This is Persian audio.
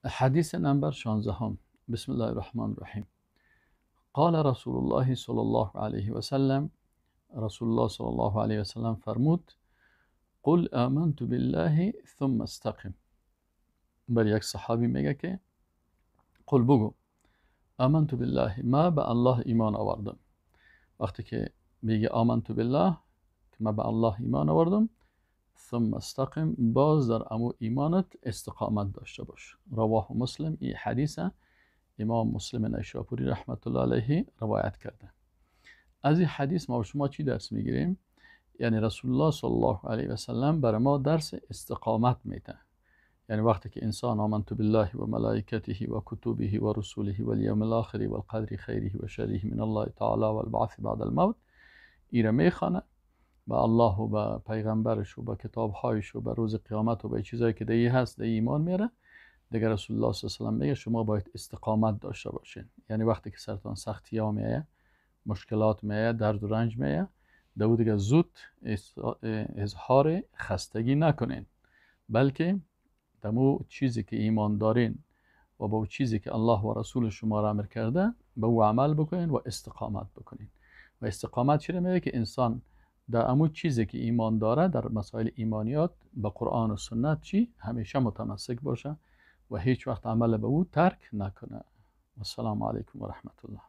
حدیث نمبر 16. بسم الله الرحمن الرحیم. قال رسول الله صلی الله علیه و سلم، رسول الله صلی الله علیه و سلم فرمود: قل آمنت بالله ثم استقم. بر یک صحابی میگه که قل بگو آمنت بالله، ما به الله ایمان آوردم. وقتی که میگه آمنت بالله که ما به الله ایمان آوردم، ثم استقم، باز در امو ایمانت استقامت داشته باش. رواه مسلم. این حدیث امام مسلم نیشابوری رحمت الله علیه روایت کرده. از این حدیث ما و شما چی درس میگیریم؟ یعنی رسول الله صلی الله علیه و سلم برای ما درس استقامت میده. یعنی وقتی که انسان آمنت بالله و ملائکته و کتبه و رسوله و الیوم الاخر و القدر خیره و شره من الله تعالی و البعث بعد الموت، ایره میخوانه، به الله و به پیغمبرش و به کتابهایش و به روز قیامت و به چیزایی که دی هست دی ایمان میاره. دیگه رسول الله صلی الله علیه و سلم میگه شما باید استقامت داشته باشین. یعنی وقتی که سرتان سختی ها میایه، مشکلات میایه، درد و رنج میایه، دو دیگه زود اظهار خستگی نکنین، بلکه دمو چیزی که ایمان دارین و با چیزی که الله و رسول شما را امر کرده به او عمل بکنین و استقامت بکنین. و استقامت چی میگه؟ که انسان در امو چیزی که ایمان داره، در مسائل ایمانیات به قرآن و سنت چی همیشه متمسک باشه و هیچ وقت عمل به او ترک نکنه. و السلام علیکم و رحمت الله.